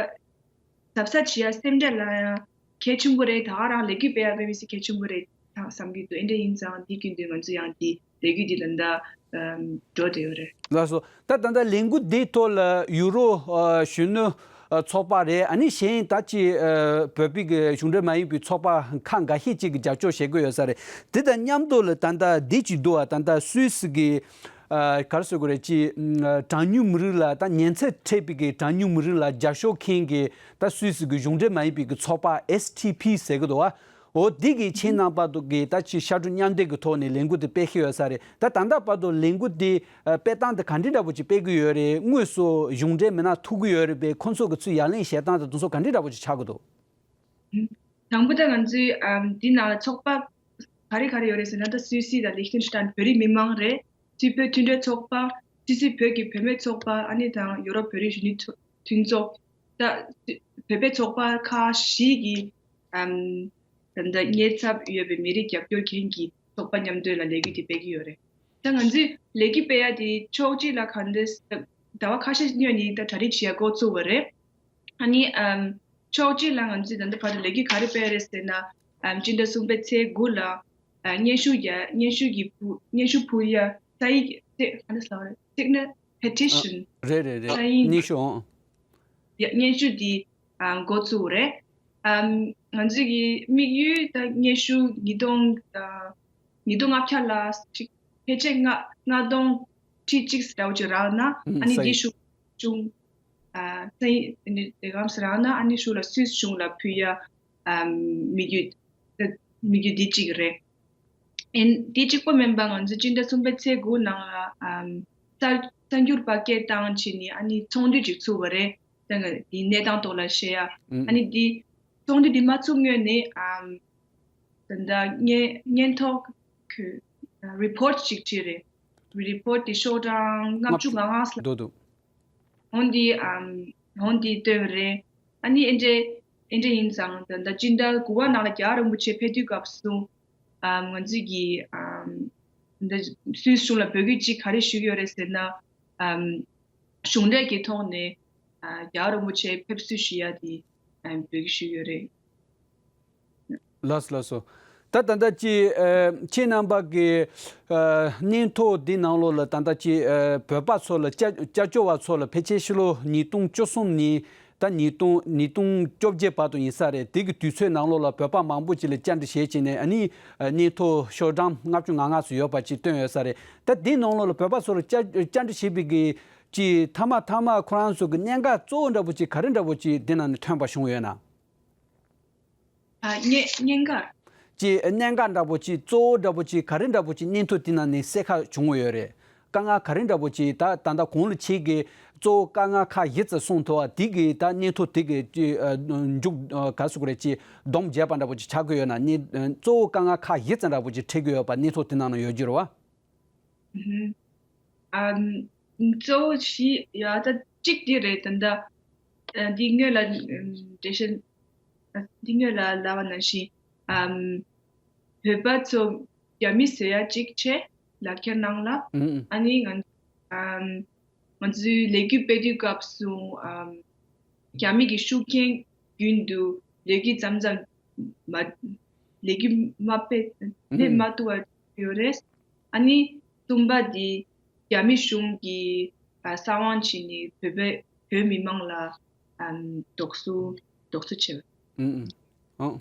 གཟབ་གཟབ་བྱེད་ཡ་སེམས་ཁྲལ་ལ་ཡང་གལ་ཆེན་པོ་རེད། ད་ག་རང་ལས་འགུལ་སྤེལ་ཡ་དཔེ་མི་སྲིད་གལ་ཆེན་པོ་རེད་ད་བསམ་གྱི་འདུག་ཨེ་འདྲ་ཡིན་ཙང་འདི་རྒྱུན་དུ་ང་ཚོ་ཡང་འདི་ལས་འགུལ་འདི་ད་ལྟ་ཨམ། འགྲོ་བསྡད་ཡོད་རེད། ལགས་སོ། ད་ད་ལྟ་ལས་འགུལ་འདིའི་ཐོག་ལ་ཡུ་རོ་ཨ་གཞོན་ནུ་ཨ་ཚོགས་པ་རེད། ཨ་ནི་གཞན་ད་ཅི་ཨ་བོད་པའི་གི་གཞུང་འབྲེལ་མ་ཡིན་པའི་ཚོགས་པ་ཁག་འགའ་ཤས་ཅིག་གིས་རྒྱབ་སྐྱོར་བྱེད་ཀྱི་ཡོད་ས་རེད། དེ་དང་མཉམ་དུ་ལ་ད་ལྟ་འདི་ཅིག་འདུག་ཨ། ད་ལྟ་སུད་སི་གི་ཨ་ག་རེ་ཟེར་དགོས་རེད། ཅི་ཨ་གྲངས་ཉུང་མི་རིགས་ལ་ད་ཉེན་ཚབས་འཕྲད་པའི་གི་གྲངས་ཉུང་མི་རིགས་ལ་རྒྱབ་སྐྱོར་མཁན་གི་ད་སུད་སི་གི་གཞུང་འབྲེལ་མ་ཡིན་པའི་གི་ཚོགས་པ་ཨེས་ཊི་པི་ཟེར་གི་འདུག་ཨ། འོ་འདི་གི་ཁྱེད་རྣམ་པ་དུ་གི་ད་ཅི་ཤར་ཕྱོགས་མཉམ་འབྲེལ་གི་ཐོག་ནས་ལས་འགུལ་དེ་སྤེལ་གི་ཡོད་ས་རེད། ད་ད་ལྟ་བར་དུ་ལས་འགུལ་དེ་ཨ་སྤེལ་སྟངས་དེ་ག་འདྲ་འདྲ་པོ་ཅིག་སྤེལ་གི་ཡོད་རེད། དངོས་སུ་གཞུང་འབྲེལ་མི་སྣ་ཐུག་གི་ཡོད་རེད་པས། ཁོང་ཚོ་གི་ཚུར་ཡ་ལན་བྱེད་སྟངས་དེ་དེ་ཚོ་ག་འདྲ་འདྲ་པོ་ཅིག་ཆགས་གི་འདུག་དང་པོ་ད་ང་ཚོའི་ཨམ་འདི་ནང་ལ་ཚོགས་པ་ག་རེ་ག་རེ་ཡོད་རེད་ཟེར་ན། ད་སུད་སི་དང་ལིག་ཏེན་ཤི་ཏན་བོད་རིགས་མི་མང་རེད། སུད་བོད་མཐུན་སྒྲིལ་ཚོགས་པ། སུད་སི་བོད་ཀྱི་བུད་མེད་ཚོགས་པ། ཨ་ནི་དང་ཡོ་རོབ་བོད་རིགས་གཞོན་ནུ་མཐུན་ཚོགས། ད་བོད་པའི་ཚོགས་པ་ཁག་བཞི་གིས་ཨམ་ད་ལྟ་ཉེན་ཚབས་ཡོད་པའི་མི་རིགས་རྒྱབ་སྐྱོར་མཁན་གྱི་ཚོགས་པ་མཉམ་འདོད་ལ་ལས་འགུལ་དེ་སྤེལ་གྱི་ཡོད་རེད། ད་ང་ཚོས་ལས་འགུལ་སྤེལ་ཡ་དེ་ཕྱོགས་གཅིག་ལ་གང་འདྲ་ཟླ་བ་ཁ་ཤས་སྔོན་ནས་ད་གྲ་སྒྲིག་བྱེད་ཡ་འགོ་བཙུགས་པ་རེད། ཨ་ནི་ཨམ་ཕྱོགས་གཅིག་ལ་ང་ཚོས་ད་ལྟ་བར་དུ་ལས་འགུལ་ག་རེ་སྤེལ་རེད་ཟེར་ན། ཨམ་སྤྱི་ཟླ་གསུམ་པའི་ཚེས་དགུ་ལ་ཨ་སྙན་ཞུ་རྒྱ་སྙན་ཞུ་གི་ཕུ་སྙན་ཞུ་ཕུལ་ཡ་ས་ཡིག་ཚིག་ཨ་ནི་ལབ་རེད། ཚིག་ནི་པེ་ཊི་ཤན། རེད་རེད་རེད། ས་ཡིག་སྙན་ཞུ་ཨང་། ཡ་སྙན་ཞུ་འདི་ཨ་འགོ་བཙུགས་རེད། ཨམ་ང་ཚོས་ཀྱི་དམིགས་ཡུལ་ད་སྙན་ཞུ་ཉིས་སྟོང་ཨ་ཉིས་སྟོང་ལྔ་བརྒྱ་ལ་ཅིག་ཕལ་ཆེར་ལྔ་ལྔ་སྟོང་ཁྲི་གཅིག་ཙམ་ཅིག་རག་ན། ཨ་ནི་འདི་ཤུགས་ཆུང་ཨ་ས་ཡིག་ཨ་ནི་ལས་ཁང་ཟེར་རག་ན། ཨ་ནི་ཤུགས་ལ་སུད་སི་གཞུང་ལ་ཕུལ་ཡ་ཨམ་དམིགས་ཡུལ་དམིགས་ཡུལ་འདི་གཅིག་རེད། ཨིན་དེ་གཅིག་པོ་མིན་པ་ང་ཚོ་སྤྱི་ཟླ་གསུམ་པའི་ཚེས་དགུ་ནང་ལ་ཨམ་གསར་གསར་འགྱུར་པ་སྐད་བཏང་བྱས་ནས་ཨ་ནི་ཚོགས་འདུ་ཅིག་ཚུགས་པ་རེད། ད་ང་དེའི་གནས་སྟངས་ཐོག་ལ་བཤད་ཡ། ཨ་ནི་དེ་ཚོགས་འདུ་དེ་མ་ཚུགས་སྔོན་ནས་ཨམ་ ད་ལྟ་སྙན་སྙན་ཐོ་ཁོས་རི་པོར་ཊི་ཅིག་བྲིས་རེད། རི་པོར་ཊི་དེ་ཤོག་གྲངས་ལྔ་བཅུ་ང་ལྔ་ལ། འདུག་འདུག་འོན་ཏེ་ཨམ་འོན་ཏེ་བཏོན་པ་རེད། ཨ་ནི་ཨེ་འདྲ་ཨེ་འདྲ་ཡིན་ཙང་ད་ལྟ་སྤྱི་ཟླ་དགུ་པ་ནང་ལ་རྒྱལ་བ་རིན་པོ་ཆེ་ཕེབས་དུས་སྐབས་སུ་ཨམ་ང་ཚོས་ཀྱི་ཨམ་ད་སུད་སི་གཞུང་ལ་འབོད་སྐུལ་ཅིག་ག་རེ་ཞུས་ཡོད་རེད་ཟེར་ན། ཨམ་གཞུང་འབྲེལ་གྱི་ཐོག་ནས་ཨ་རྒྱལ་བ་རིན་པོ་ཆེ་ཕེབས་བསུ་ཞུ་ཡ་དེ་ཨམ་འབོད་སྐུལ་ཞུས་ཡོད་རེད། ལགས་སོ་ལགས་སོ། ད་ད་ལྟ་ཅི་ཨ་ཁྱེད་རྣམ་པ་གི་ཨ་སྙན་ཐོ་འདི་ནང་ལོགས་ལ་ད་ལྟ་ཅི་ཨ་བོད་པ་ཚོ་ལ་སྐྱབས་སྐྱབས་བཅོལ་བ་ཚོ་ལ་ཕལ་ཆེར་ཕྱི་ལོ་ཉིས་སྟོང་བཅུ་གསུམ་ནས་ད་ཉིས་སྟོང་ཉིས་སྟོང་བཅོ་བརྒྱད་བར་དུ་ཡིན་ས་རེད། དེ་གི་དུས་ཚོད་ནང་ལོགས་ལ་བོད་པ་མང་པོ་ཅིག་ལ་བཅར་འདྲི་བྱས་བྱས་ནས་ཨ་ནི་ཨ་སྙན་ཐོ་ཤོག་གྲངས་ལྔ་བཅུ་ང་ལྔ་ཙམ་ཡོད་པ་ཅིག་བཏོན་ཡོད་ས་རེད། ད་དེའི་ནང་ལོགས་ལ་བོད་པ་ཚོ་ལ་བཅར་བཅར་འདྲི་བྱས་པའི་གི་ཅི་མཐའ་མ་མཐའ་མ་ཁོ་རང་ཚོ་གི་གནད་འགག་གཙོ་བོ་འདྲ་པོ་ཅིག་ག་རེ་འདྲ་པོ་ཅིག་དེ་ནང་ནས་ཐོན་པ་བྱུང་ཡོད་ན། ཨ་གནད་གནད་འགག་ཅི་གནད་འགག་འདྲ་པོ་ཅི་གཙོ་བོ་འདྲ་པོ་ཅི་ག་རེ་འདྲ་པོ་ཅི་སྙན་ཐོ་དེ་ནང་ནས་གསལ་ཁ་བྱུང་ཡོད་རེད། དཀའ་ངལ་ག་རེ་འདྲ་པོ་ཅི་ད་ད་ལྟ་གོང་ལ་ཁྱེད་ཀྱིས་གཙོ་བོ་དཀའ་ངལ་ཁག་བཞི་ཙམ་གསུངས་ཐུབ་པ་དེ་གི་ད་སྙན་ཐོ་དེ་གི་ཅི་ཨ་མཇུག་ཨ་ག་ཟེར་དགོས་རེད། ཅི་སྡོམ་བརྒྱབ་པ་འདྲ་པོ་ཅི་ཆགས་ཀྱི་ཡོད་ན་སྙན་གཙོ་བོ་དཀའ་ངལ་ཁག་བཞི་ཙམ་འདྲ་པོ་ཅི་འཕྲད་ཀྱི་ཡོད་པ་སྙན་ཐོ་དེ་ནང་ན་ཡོད་རྒྱུ་རེད་བ། ཨུ་ཧུམ། ཨམ། གཙོ་བོ་བཞི་ཡ་ད་གཅིག་དེ་རེད། ད་ལྟ་ཨ་འདི་སྔོན་ལ་ཨམ་འགྲེལ་བཤད་ཨ་འདི་སྔོན་ལ་ལབ་པ་ནང་བཞིན་ཨམ་བོད་པ་ཚོ་རྒྱ་མི་བཟོ་ཡ་གཅིག་བྱས་ལག་ཁྱེར་ནང་ལ། ཨུ་ཨུ། ཨ་ནི་ང་ཨམ་ང་ཚོའི་ལས་འགུལ་སྤེལ་དུས་སྐབས་སུ་ཨམ་རྒྱ་མི་གི་ཤུགས་རྐྱེན་རྒྱུན་དུ་ལས་འགུལ་མཚམས་མཚམས་མ་ལས་འགུལ་མ་སྤེལ་སྤེལ་མ་ཐུབ་པ་ཡོད་རེད། ཨ་ནི་གསུམ་པ་འདི་རྒྱ་མི་གཞུང་གིས་ཨ་གསང་བ་བྱས་ནས་བོད་པའི་བོད་མི་མང་ལ་ཨམ་དོགས་ཟོན་དོགས་ཟོན་བྱས་པ། ཨུ་ཨུ། ཨང་།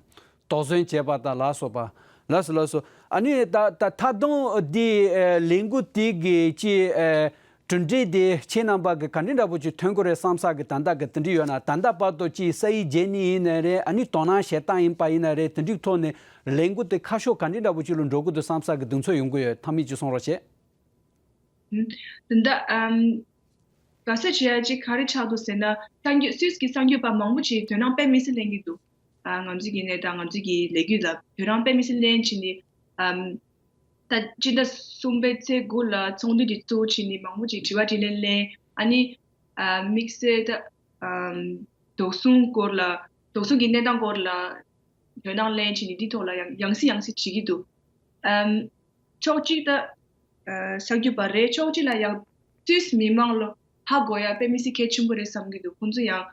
དོགས་ཟོན་བྱས་པ་དང་ལ་སོགས་པ། ལགས་སོ་ལགས་སོ། ཨ་ནི་ད་ད་ད་དུང་འདི་ཨ་ལས་འགུལ་དེ་གི་ཅི་ཨ་གྲུབ་འབྲས་དེ་ཁྱེད་རྣམ་པ་གི་ག་འདྲ་འདྲ་པོ་ཅིག་ཐོན་གི་རེད་བསམ་ས་གི་ད་ལྟ་གི་དེ་འདྲ་ཡོད་ན། ད་ལྟ་བར་དུ་ཅི་ས་ཡིག་བརྗེ་ནི་ཡིན་ན་རེད། ཨ་ནི་དོ་སྣང་བྱེད་སྟངས་ཡིན་པ་ཡིན་ན་རེད། དེ་འདྲའི་ཐོག་ནས་ལས་འགུལ་དེ་ཁ་ཕྱོགས་ག་འདྲ་འདྲ་པོ་ཅིག་ལ་འགྲོ་གི་འདུག་བསམ་ས་གི་གདེང་ཚོད་ཡོང་གི་ཡོད། ཐ་མིག་ཅིག་སོང་རོགས་བྱེད། ད་ལྟ་ཨམ་དགའ་བསུ་བྱེད་ཡ་ཅིག་ག་རེ་ཆགས་འདུག་ཟེར་ན། གསར་འགོད་སུད་སི་གི་གསར་འགོད་པ་མང་པོ་ཅིག་དོ་སྣང་དཔེ་མི་སྲིད་ལེན་གྱི་འདུག་ཨ་ང་ཚོ་གི་གནས་སྟངས་ང་ཚོ་གི་ལས་འགུལ་ལ་དོ་སྣང་དཔེ་མི་སྲིད་ལེན་བྱས་ནས་ཨམ་ད་སྤྱི་ཟླ་གསུམ་པའི་ཚེས་དགུ་ལ་ཚོགས་འདུ་དེ་གཙོ་བོ་བྱས་ནས་མང་པོ་ཅིག་དྲི་བ་དྲིས་ལན་ལེན། ཨ་ནི་ཨ་དམིགས་བསལ་ད་ཨམ་དོགས་ཟོན་སྐོར་ལ་དོགས་ཟོན་གྱི་གནས་སྟངས་སྐོར་ལ་དོ་སྣང་ལེན་བྱས་ནས་འདི་ཐོག་ལ་ཡང་ཡང་སེ་ཡང་སེ་བྱེད་ཀྱི་འདུག་ཨམ་ཕྱོགས་གཅིག་ད་ཨ་གསར་འགོད་པ་རེད། ཕྱོགས་གཅིག་ལ་ཡང་སུད་སི་མི་མང་ལ་ཧ་གོ་ཡ་དཔེ་མི་སྲིད་གལ་ཆེན་པོ་རེད་བསམ་གྱི་འདུག་ཁོང་ཚོ་ཡང་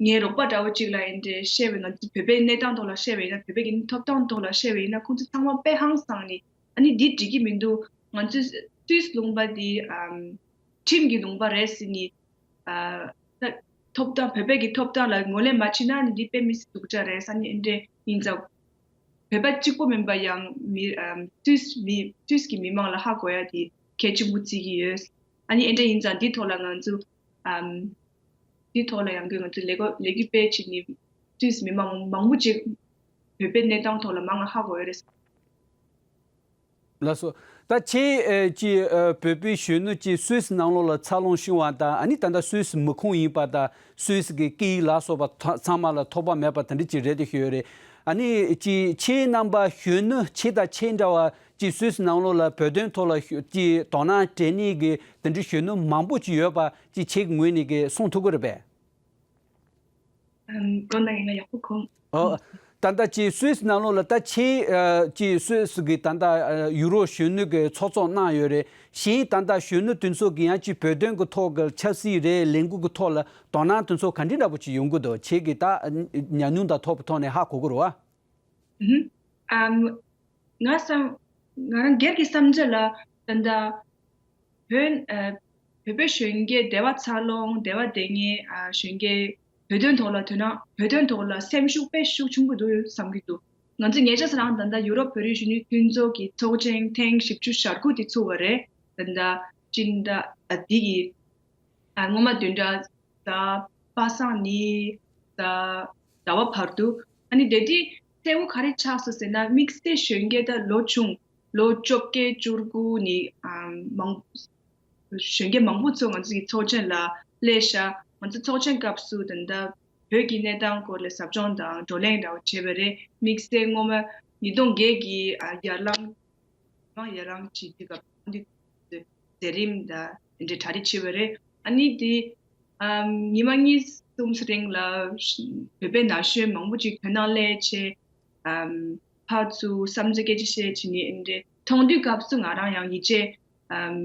ངའི་རོགས་པ་འདྲ་བོ་གཅིག་ལ་ཨེ་འདྲས་བཤད་པ་ཡིན་ན། བོད་པའི་གནས་སྟངས་ཐོག་ལ་བཤད་པ་ཡིན་ན། བོད་པའི་གི་ཐོབ་ཐང་ཐོག་ལ་བཤད་པ་ཡིན་ན། ཁོང་ཚོ་ཚང་མ་དཔེ་ཧང་སངས་ནས་ཨ་ནི་འདི་འགྲིག་གི་མི་འདུག་ང་ཚོའི་སུད་སི་ལུང་པ་འདི་ཨམ་ཁྲིམས་ཀྱི་ལུང་པ་རེད་ཟེར་ནས། ཨ་ད་ཐོབ་ཐང་བོད་པའི་གི་ཐོབ་ཐང་ལ་ངོས་ལེན་མ་བྱེད་ན་ནི་འདི་དཔེ་མི་སྲིད་སྡུག་ཅག་རེད་ཟེར་ནས་ཨེ་འདྲས་ཡིན་ཙང་། བོད་པ་གཅིག་པོ་མིན་པ་ཡང་མི་ཨམ་སུད་སི་མི་སུད་སི་གི་མི་མང་ལ་ཧ་གོ་ཡ་དེ་གལ་ཆེན་པོ་བརྩི་གི་ཡོད། ཨ་ནི་ཨེ་འདྲས་ཡིན་ཙང་འདི་ཐོག་ལ་ང་ཚོ་ཨམ་འདི་ཐོག་ལ་ཡང་ང་ཚོ་ལས་འགུལ་ལས་འགུལ་སྤེལ་བྱས་ནས་སུད་སི་མི་མང་མང་པོ་ཅིག་བོད་པའི་གནས་སྟངས་ཐོག་ལ་མང་ང་ཧ་གོ་ཡོད་རེད། ལགས་སོ། ད་ཁྱེད་ཨེ་ཀྱི་ཨེ་བོད་པའི་གཞོན་ནུ་གཅིག་སུད་སི་ནང་ལོགས་ལ་འཚར་ལོངས་བྱུང་བ་དང་། ཨ་ནི་ད་ལྟ་སུད་སི་མི་ཁུངས་ཡིན་པ་དང་། སུད་སི་གི་སྐད་ཡིག་ལ་སོགས་པ་ཚང་མ་ལ་ཐོགས་པ་མེད་པ་དེ་འདྲ་ཅིག་རེད་དེ་ཞུ་ཡོད་རེད། ཨ་ནི་ཀྱི་ཁྱེད་རྣམ་པ་གཞོན་ནུ་ཁྱེད་དང་ཁྱེད་འདྲ་བ་ཀྱི་སུད་སི་ནང་ལོགས་ལ་བོད་དོན་ཐོག་ལ་ཀྱི་དོ་སྣང་སྤྲད་ནི་གི་དེ་འདྲའི་གཞོན་ནུ་མང་པོ་ཅིག་ཡོད་པ་ཅིག་ཁྱེད་ཀྱི་ངོས་ནས་གི་གསུང་ཐུབ་ཀྱི་རེད་པས། ཨམ་དགོངས་དག་ཡིན་ན་ཡག་པོ་གོ། ཨོ། ད་ལྟ་ཅིག་སུད་སི་ནང་ལོགས་ལ་ད་ཁྱེད་ཨ་ཅིག་སུད་སི་གི་ད་ལྟ་ཨ་ཡུ་རོབ་གཞོན་ནུ་གི་ཚོགས་གཙོ་གནང་ཡོད་རེད། གཞན་ད་ལྟ་གཞོན་ནུ་དེ་ཚོ་གི་ཡང་ཅིག་བོད་དོན་གི་ཐོག་གི་ཆབ་སྲིད་རེད། ལས་འགུལ་གི་ཐོག་ལ་དོ་སྣང་དེ་ཚོ་ག་འདྲ་འདྲ་པོ་ཅིག་ཡོང་གི་འདུག་ཁྱེད་ཀྱི་ད་ཉམས་མྱོང་དང་ཐོག་ཐོག་ནས་ཧ་གོ་གི་རེད་བ། ཨུ་ཧུམ། ཨམ། ང་བསམ། ང་རང་སྒེར་གྱི་བསམ་ཚུལ་ལ་ད་ལྟ་བོད་ཨ་བོད་པའི་གཞོན་སྐྱེས་སྡེ་བ་འཚར་ལོངས་སྡེ་བ་དེ་ངའི་ཨ་གཞོན་སྐྱེས་བོད་དོན་ཐོག་ལ་དོ་སྣང་བོད་དོན་ཐོག་ལ་སེམས་ཤུགས་དཔེ་ཤུགས་ཆེན་པོ་འདུག་བསམ་གྱི་འདུག་ང་ཚོ་ཉེ་ཆར་ས་རང་ད་ལྟ་ཡུ་རོབ་བོད་རིགས་གཞོན་ནུའི་མཐུན་ཚོགས་ཀྱི་ཚོགས་ཆེན་ཐེངས་བཞི་བཅུ་ཞེ་དགུ་དེ་ཚུགས་པ་རེད། ད་ལྟ་སྤྱི་ཟླ་ཨ་འདི་གི་ཨ་སྔོན་མ་བདུན་ཕྲག་ད་པ་སངས་ནས་ད་ཟླ་བ་བར་དུ། ཨ་ནི་དེ་དུས་གསལ་བོ་ག་རེ་ཆགས་སོང་ཟེར་ན། དམིགས་བསལ་གཞོན་སྐྱེས་ད་ལོ་ཆུང་ལོ་བཅོ་བརྒྱད་བཅུ་དགུ་ནས་ཨ་མང་གཞོན་སྐྱེས་མང་པོ་ཚོ་ང་ཚོ་གི་ཚོགས་ཆེན་ལ་སླེབས་ཤག་ང་ཚོ་ཚོགས་ཆེན་སྐབས་སུ་ད་ལྟ་བོད་ཀྱི་གནས་སྟངས་སྐོར་ལ་ཟབ་སྦྱོང་དང་བགྲོ་གླེང་འདྲ་བོ་བྱས་པ་རེད། དམིགས་བསལ་སྔོན་མ་ ཉིས་སྟོང་བརྒྱད་ཀྱི་ཨ་ཡར་ལངས་མང་ཡར་ལངས་བྱེད་དུས་སྐབས་དེ་མཛད་རིམ་དང་དེ་འདྲའི་གྲ་སྒྲིག་བྱས་པ་རེད། ཨ་ནི་དེ་ཨམ་ཉི་མ་གཉིས་གསུམ་རིང་ལ་བོད་པའི་ན་གཞོན་མང་པོ་ཅིག་བོད་ནང་སླེབས་བྱས་ཨམ་ཕར་ཚུར་བསམ་ཚུལ་སྐད་ཆ་བཤད་བྱས་ནས་དེ་འདྲའི་མཐོང་དུས་སྐབས་སུ་ང་རང་ཡང་ཡིད་ཆེས་ཨམ་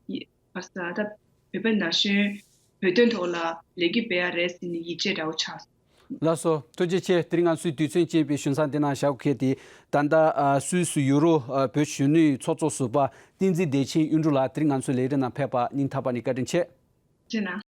ཡི་ཨ་ས་ད་བོད་པའི་ན་གཞོན་བོད་དོན་ཐོག་ལ་ལས་འགུལ་སྤེལ་ཡ་རེད་ཟེར་ནས་ཡིད་ཆེས་འདྲ་བོ་ཆགས་སོང་། ལགས་སོ། ཐུགས་རྗེ་ཆེ། དེ་རིང་ང་ཚོའི་དུས་ཚོད་ཅན་པའི་ཞུ་མཚམས་འདི་ནང་བཞག་གལ་ཏེ། ད་ལྟ་ཨ་སུད་སི་ཡུ་རོབ་ཨ་བོད་གཞོན་ནུའི་ཚོགས་གཙོ་ཟུར་པ་བསྟན་འཛིན་བདེ་ཆེན་གཡུ་འབྲུག་ལགས་དེ་རིང་ང་ཚོའི་ལས་རིམ་ནང་ཕེབས་པ་སྙིང་ཐག་པ་ནས་བཀའ་དྲིན་ཆེ། ཅི་ན།